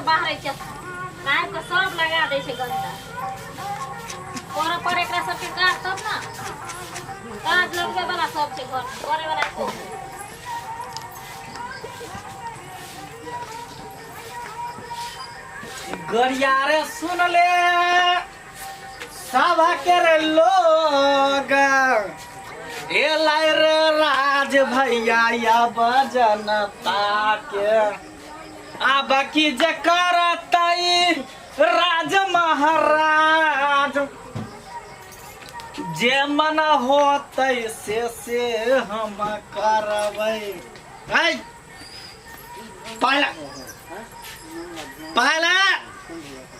बाहर छै आबि कऽ सब लगा दै छै गन्दा करऽ पर एकरा सबके काज तब ने काज लगबै वाला सब छै घर करे वाला एको नहि। गरियारे सुन ले सभा के रे लोग ए लाय रे राज भैया या जनता के आ बाकी जे करतई राज महाराज जे मन होतै से से हम करबै ऐ पहला पहला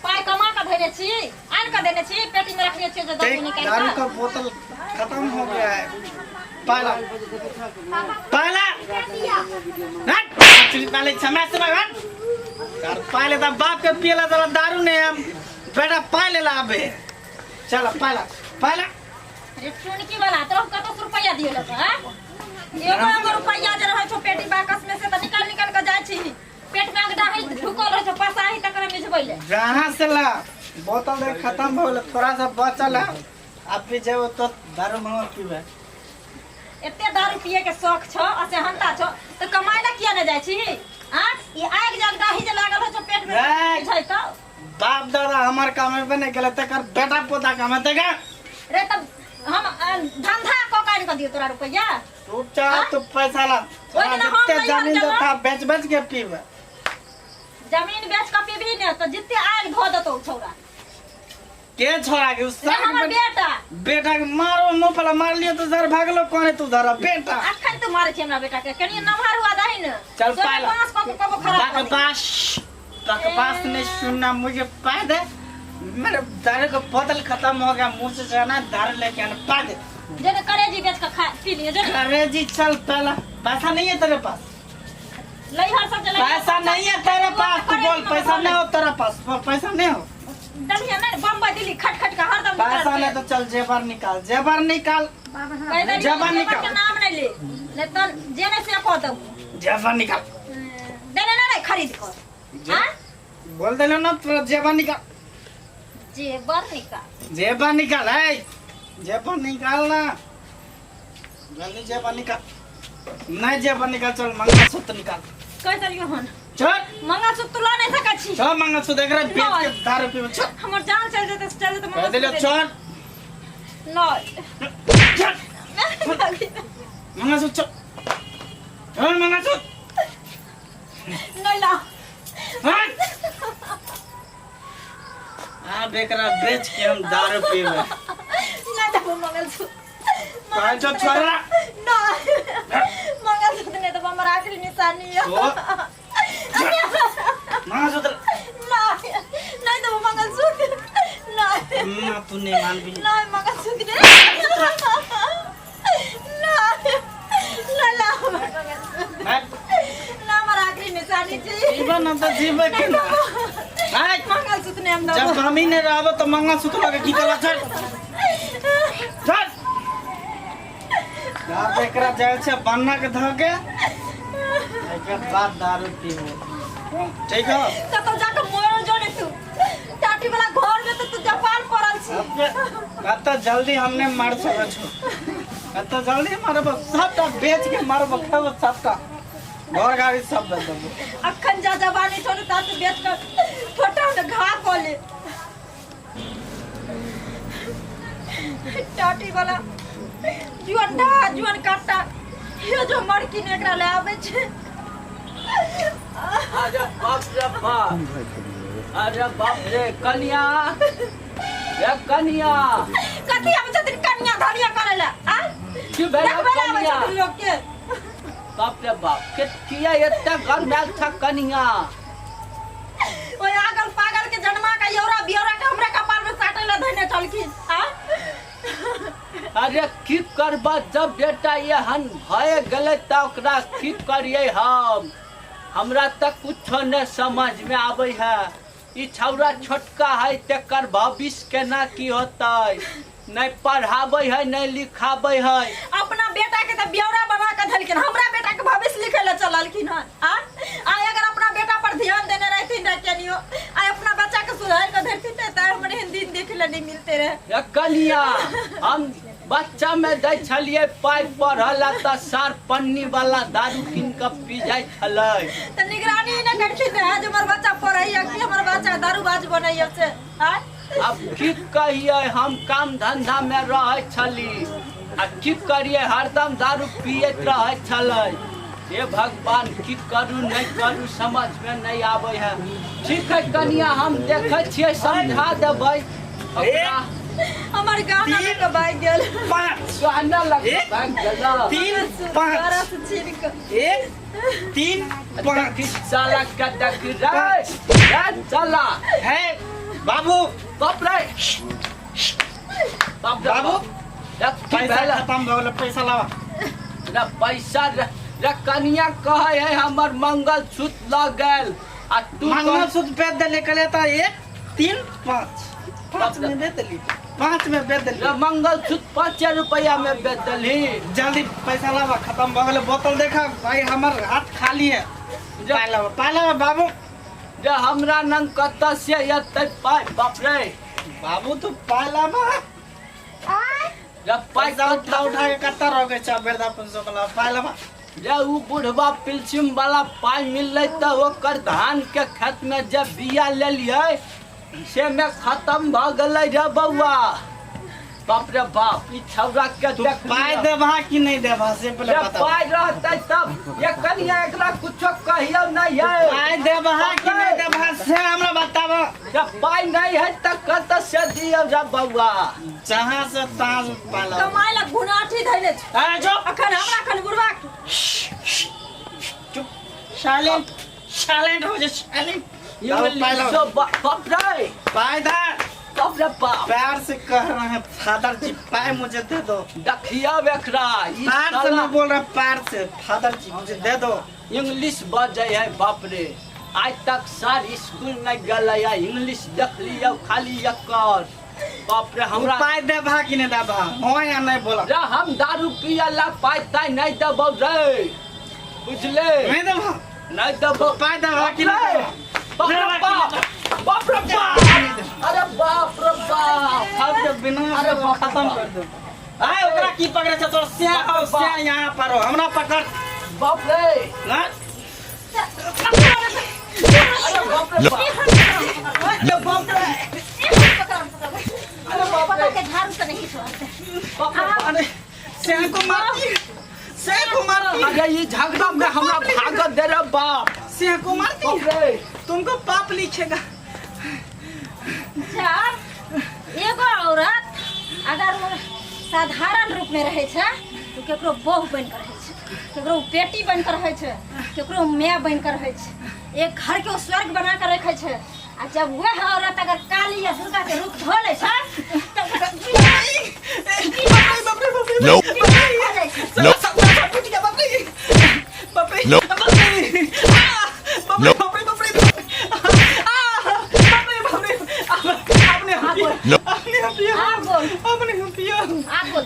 पाइ कमा कऽ धैने छी आनि कऽ देने छी पेटी में रखने छियै जे दस देख, निकालि दारू कऽ का बोतल खत्म हो गया है पहला पहला हट चल पहले समय से हट यार पहले तो बाप के पियला जरा दारू नहीं हम बेटा पहले लाबे चलो पहला पहला अरे चुनकी वाला तोरा हम कतौ से रुपैया दियो लग हां एगो एगो रुपैया जे रहै छौ पेटी बाकस में से त निकाल निकाल के जाइ छी पेट में अगडा है ढुकल रहै छौ पसाही तकरा मिझबै ले जहाँ से ला बोतल देख खत्म हो गेल थोड़ा सा बचल है आप भी जाओ तो दारू मंगा पीबे एते दारू पिए के शौक छौ असहनता छौ त कमाय ला किया ने जाइ छी हां ई आगि जग डाही जे लागल रहै छौ पेट में ए! मिझै तो बाप दादा हमार काम में नहीं गेले तकर बेटा पोता काम है रे तब हम धंधा कऽ के आनि कऽ दियौ तोरा रुपैया चुपचाप तू पैसा ला ओहि दिना हम जितने नैहर जमीन गेलहुँ। था बेच बेच के पीबे जमीन बेच कऽ पीबही ने तऽ जिते आगि धो देतौ उ छौड़ा के छोड़ा के उस रे हमर बेटा बेटा के मारो मुंह पर मार लियो तो सर भागलो कोने तू धरा बेटा अखन तू मारे छी हमरा बेटा के कनि नमहर हुआ दही ने चल सोने पाला। बाँस कऽ के कबो खराब कऽ दे। बकवास बकवास नहीं सुनना मुझे पा दे मेरे दारू का बोतल खत्म हो गया मुंह से जाना दारू लेके आना पा दे जे ने करेजी बेच कऽ खा पी लिअ जे अरे जी चल पहला पैसा नहीं है तेरे पास लैहर सब जे लैहर पैसा नहीं है तेरे पास तू बोल पैसा नहीं हो तेरे पास बोल पैसा नहीं हो डलिया नहीं बम्बई दिल्ली खट खट के हरदम पैसा नहीं तो चल जेवर निकाल जेवर निकाल जेवर जेवर निकाल। के नाम नहीं ले नहीं तो जे नहीं से कह देबो जेवर निकाल देने ना नहीं खरीद कर हाँ बोल देना ना तोरा जेवर निकाल जेवर निकाल जेवर निकाल है जेवर निकाल ना जल्दी जेवर निकाल नहीं जेवर निकाल चल मंगलसूत्र निकाल कह देलियो हन चल मंगलसूत्र ला नहीं सकै छी चल मंगलसूत्र एकरा बेच के दारू पीबे चल हमर जान चल जेतै से चल जेतै कह देलियो चल नहीं चल मंगलसूत्र चल चल मंगलसूत्र नहीं ला हट आब एकरा बेच के हम दारू पीबे नहीं देबो मंगलसूत्र कहै छौ छोड़ा नहीं मंगलसूत्र नहीं देबो हमर आखिरी निशानी है तो मंगलसूत्र नहीं नहीं देबो मंगलसूत्र नहीं ना तू नहीं मानबी नहीं मंगलसूत्र नहीं नहीं ला हमर मंगलसूत्र हट ना हमर आखिरी निशानी छी जीवन न तऽ जीवे के ना हट मंगलसूत्र नहीं हम जब देबो हम ही नहीं रहबो तो मंगलसूत्र लगे की करबा चल चल आब एकरा जाइ छै बन्ना के धऽ के एकर बाद दारू पीबो ठीक हो कतौ जाके मरल जो ने तू टाटी वाला घर में तो तू जापान पड़ल छी कतऽ जल्दी हमने मार सकै छौ कतऽ जल्दी मारबो सबटा बेच के मारबो खेबो सबटा घर गाड़ी सब बेच देबो अखन जा जवानी छौ ने तात बेच कर छोटा ने घा कऽ ले टाटी वाला जुअन ढा जुअन काटा हे जो मरकी ने एकरा ले आबै छै अरे बाप रे बाप अरे बाप रे कनिया रे कनिया कथी आबै छथिन कनिया धनिया करै ले आ की भेल देखबै ले आबै कनिया छथिन लोक के बाप रे बाप के किया एते गरमायल छ कनिया ओए आगल पागल के जन्मा के यौरा बियौरा के हमरा कपार में साटे ले धइने छलखिन आ अरे की करबा जब बेटा एहन भए गेलै तऽ ओकरा की करियै हम हमरा तऽ कुछो नहि समझमे आबै है ई छौड़ा छोटका है तेकर भविष्य केना की होतै नहि पढ़ाबै है नहि लिखाबै है अपना बेटा के तऽ ब्यौरा बना के धलखिन हमरा बेटा के भविष्य लिखे ले चललखिन हन आ आ अगर अपना बेटा पर ध्यान देने रहथिन रह के जानियो आ अपना बच्चा के सुधार के धरती ते त हमरे एहन दिन देखे ला नहीं मिलते रहे। रे कनिया, हम बच्चा में दै छलियै पाइ पढ़ल तऽ सार पन्नी वाला दारू कीन कऽ पी जाइ छलै। त निगरानी न करथिन रहे जे हमर बच्चा पढ़ैया कि हमर बच्चा दारूबाज बनैया से। आय अब की कहियै, हम काम धंधा में रहै छली आ की करियै, हरदम दारू पियैत रहै छलै। हे भगवान, की करू नहीं करू समझ में नहीं आबै है। ठीक है कनिया, हम देखै छियै, समझा देबै ओकरा। हमर गाना तीन, लऽ भागि गेल। 5 गहना लग एक, भागि गेल। 3 5 बरस छीन कऽ। 1 3 5 देखी साला के देखी रे, रे साला। है बाबू, बाप रे बाप रे बाबू, बाप। देख की पैसा भेल? खत्म भऽ गेलै, पैसा लावा। रे पैसा रे, रे कनिया कहै है हमर मंगलसूत्र लऽ गेल आ तू मंगलसूत्र बेच देले, कहले तऽ 1 3 5 5 में बेच देली, 5 में बेच देली। रे मंगलसूत्र 5 रुपया में बेच देलही। जल्दी पैसा लावा, खत्म भऽ गेलै। बोतल देखा भाई, हमर हाथ खाली है। पाइ लावा, पाइ लावा बाबू। रे हमरा नंग कतऽ से एतै पाइ? बाप रे बाबू, तू पाइ लावा। रे पाइ पैसा उठा उठा के कत्ता रह गए छा वृद्धा पेंशन वाला, पाइ लावा। रे उ बुढ़वा पिलसिम वाला पाइ मिललै तऽ ओकर धान के खेत में जे बिया लेलियै से में खत्म भऽ गेलै रे बौआ। बाप रे बाप, ई छौड़ा के तू देख पाइ लिअ। देबहा कि नहीं देबहा से पहले रे बता। पाइ रहतै तब ये कनिया, एकरा कुछो कहियौ नहीं है। पाइ देबहा कि नहीं देबहा से हमरा बताब। रे पाइ नहीं है तऽ कतऽ से दियौ रे बौआ? जहाँ से तहाँ से पाइ लावा। कमाइ ला घुनाठी धैले छै। अरे जो अखन हमरा अखन बुढ़वा चुप, साइलेंट साइलेंट हो जा, साइलेंट। इंग्लिश बाप रे पाइ दा। बाप रे बाप, प्यार से कह रहे हैं फादर जी, पाई मुझे दे दो। देखियौ एकरा, ई प्यार से साला नहीं बोल रहा, प्यार से फादर जी मुझे दे दो। इंग्लिश बजै है बाप रे, आज तक सर स्कूल नहीं गेलै है, इंग्लिश देख लियौ खाली एकर। बाप रे हमरा पाई देबहा कि नहीं देबहा, हाँ या नहीं बोला। रे हम दारू पियला पाइ ताइ नहीं देबौ रे, बुझले? नहीं देबहा, नहीं देबौ। पाई देबहा कि नहीं देबहा? बाप रे बाप, बाप रे बाप, अरे बाप रे बाप, सब के बिना अरे बाप रे खत्म बाप। कर दो। आय ओकरा की पकड़े छ तोर से हो से यहाँ पर हो, हमरा पकड़ बाप रे ना। अरे बाप रे बाप, अरे बाप रे, अरे बाप रे, के झाड़ू से नहीं छोड़ते। बाप रे बाप। अरे से को मारती, से को मारती। अरे ये झगड़ा में हमरा भागत दे रे बाप। से को मारती, बाप रे तुमको पाप लिखेगा। जब एगो औरत अगर वो साधारण रूप में रहे छै तो केकरो बहू बन के रहे छै, केकरो बेटी बन के रहे छै, केकरो माय बन के रहे छै, एक घर के स्वर्ग बना के रखे छै। आ जब वह औरत अगर काली या दुर्गा के रूप धो ले छै तब बाप रे बाप रे, Nope. हो जाइ छै। Nope. बाप रे बाप रे, Nope. बाप रे बाप रे, Nope. बाप रे बाप रे, बाप रे बाप रे, आपने हम पिया, Nope. आपने हम पिया, आ बोल, आपने हम पिया। आ बोल,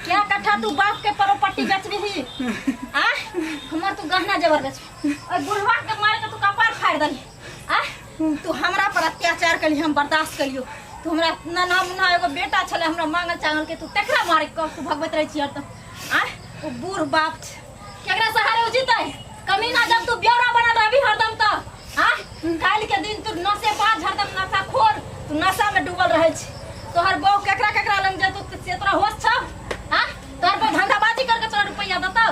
क्या कट्ठा तू बाप के प्रॉपर्टी बेचबही? आ हमर तू गहना जेवर बेचबही और बुढ़वा के मार के तू कपार फाड़ दली। आ तू हमरा पर अत्याचार कली, हम बर्दाश्त कलियो। तू हमरा नन्हा मुन्हा एगो बेटा छले, हमरा मांगल चांगल के तू तकरा मारे के तू भगवत रहे छी हरदम। आ ओ बूढ़ बाप छै, केकरा सहारे उ जीतै? कमीना, जब तू ब्यौरा बनल रहबी हरदम त आ काल्हि के दिन तू नशे बाज हरदम नशा खोर, तू नशा में डूबल रहै छी। तोहर बहू केकरा केकरा लग जेतौ से तोरा होश छौ? आ तोहर बहू धंधाबाजी करके तोरा रुपैया देतौ,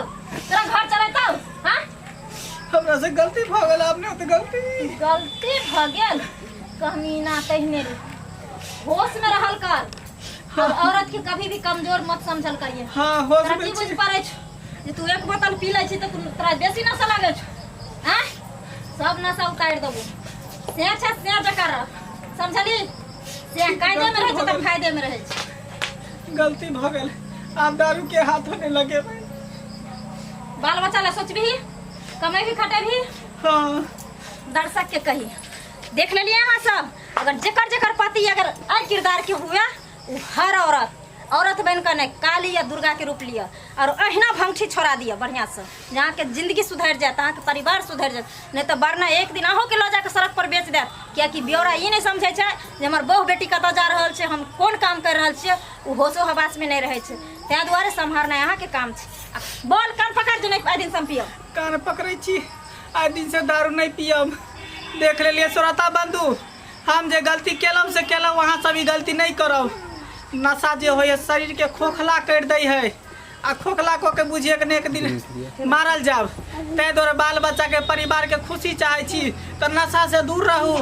तोरा घर चलेतौ? आ हमरा से गलती भ गेल, आपने तो गलती गलती भ गेल। कमीना, तहिने रे होश में रहल कर और औरत के कभी भी कमजोर मत समझल करिए। हाँ, होश तोरा में की बुझ छी। पड़ै छौ जे तू एक बोतल पी लै छी तऽ तोरा बेसी नशा लागै छौ? आँ सब नशा उतारि देबो। से छै से जकाँ रह, समझली? से कायदे में रहै छै तऽ फायदे में रहै छै। गलती भ गेल, आप दारू के हाथ होने लगे। बाल बच्चा ला सोचबही, कमेबही खटेबही। हाँ। दर्शक के कही देख लेलिए अहाँ सब, अगर जेकर जेकर पति अगर एहि किरदार के हुए, उ हर औरत औरत बनि कऽ नहि, काली या दुर्गा के रूप लिअ और अहिना भंगठी छोड़ा दिअ बढ़िया से, जे अहाँके जिंदगी सुधरि जायत, अहाँके परिवार सुधरि जायत। नहि तऽ वरना एक दिन अहूँके लऽ जाकऽ सड़क पर बेच देत, कियाकि ब्यौरा ई नहि समझै छै जे हमर बहु बेटी कतऽ जा रहल छै, हम कोन काम करि रहल छियै, ओ होशो हवासमे नहि रहै छै। ताहि दुआरे सम्हारनाइ अहाँके काम छै। आ बोल, कान पकड़ जे नहि आइ दिन से हम पियब। कान पकड़ै छी, आइ दिन से दारू नहि पियब। देख लेलियै श्रोता बंधु, हम जे गलती केलहुँ से केलहुँ, अहाँ सब ई गलती नहि करब। नशा जे होइए शरीरके खोखला करि दै है, आ खोखला कऽ के बुझिए कि एक दिन मारल जायब। ताहि दुआरे बाल बच्चाके परिवारके खुशी चाहै छी तऽ नशासँ दूर रहू।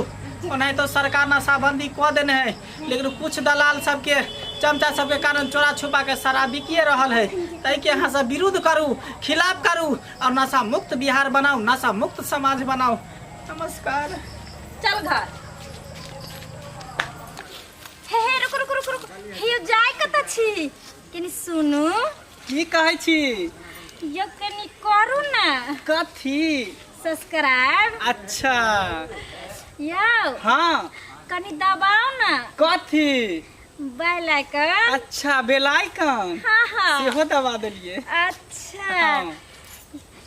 ओनाहितो सरकार नशाबंदी कऽ देने है, लेकिन कुछ दलाल सबके चमचा सबके कारण चोरा छुपा के शराब बिकिए रहल है। ताहिके अहाँ सब विरुद्ध करू, खिलाफ करू और नशा मुक्त बिहार बनाउ, नशा मुक्त समाज बनाउ। नमस्कार। चल घर। हे हे, रुक रुक रुक रुक, हे यौ, जाय कतऽ छी? कनी सुनू। की कहै छी? यौ, कनी करू ने। कथी? सब्सक्राइब। अच्छा। यौ। हाँ। कनी दबाउ ने। कथी? Bell icon. अच्छा, बेल आइकन। हाँ हाँ। सेहो दबा देलियै। अच्छा। हाँ।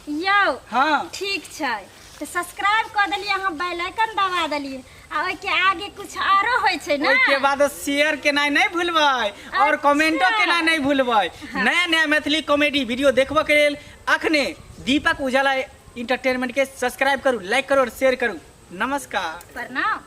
यौ। हाँ। ठीक छै, तऽ सब्सक्राइब कऽ देलियै अहाँ, बेल आइकन दबा देलियै, आ ओहिके आगे कुछ आरो होइ छै ने? ओहिके बाद शेयर केनाइ नहि भूलबै और कमेंटो केनाइ नहि भूलबै। हाँ। नया नया मैथिली कॉमेडी वीडियो देखबऽ के लेल अखने दीपक उजाला इंटरटेनमेंट के सब्सक्राइब करू, लाइक करू और शेयर करू। नमस्कार। प्रणाम।